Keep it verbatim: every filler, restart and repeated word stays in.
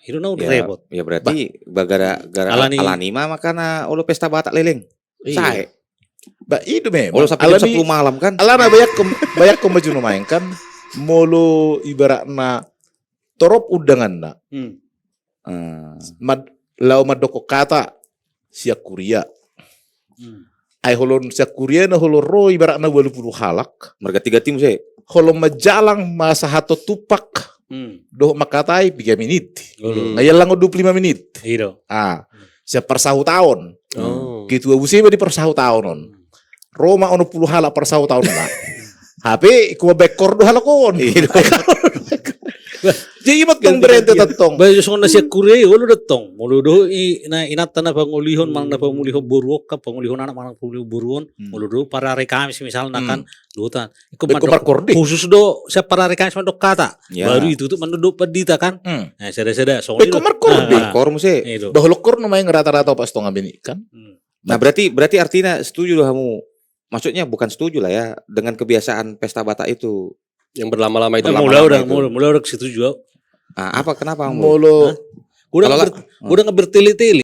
Itu na udah repot. Ya berarti gara-gara alani ma makana olo pesta Batak leleng. Sae. Ba i do memang. Olo sampai jam sepuluh malam kan. Alana bayangkon, bayangkon ma jolo main kan, molo ibaratna torop undanganna. Mad, laho mandokkon hata sian huria. Ai holon sian huria na holon ro ibaratna ualu pulu halak. Marganti-ganti muse. Holon manjalang ma sahat tu tumpak. Dohot mangkatai piga menit. Na ia langon dua puluh lima menit. Sian parsahutaon. Ketua muse ma di parsahutaon on. Ro ma onom pulu halak parsahutaon na. Hape ingkon mambaen kor do halak on. Jadi ima tong berente tong. Ba songon na sian huria i olo do tong. Molo do i na inanta na pangolihon manang na pangolihon boru on kan, pangolihon anak manang pangolihon boru on. Molo do parari Kamis misalna kan. Dohot an. Ingkon mandok khusus do sian parari Kamis mandok hata. Baru itutup mandok pandita kan. Sada-sada songon i do. Ingkon markor muse. Ba holon kor na main rata-rata opat setengah menit kan. Nah berarti, berarti artina setuju do hamu. Maksudnya bukan setuju lah ya dengan kebiasaan pesta Batak itu. Yang berlama-lama itu. Molo au dang, molo au dang setuju au. Apa, kenapa? Molo. Godang bertele-tele.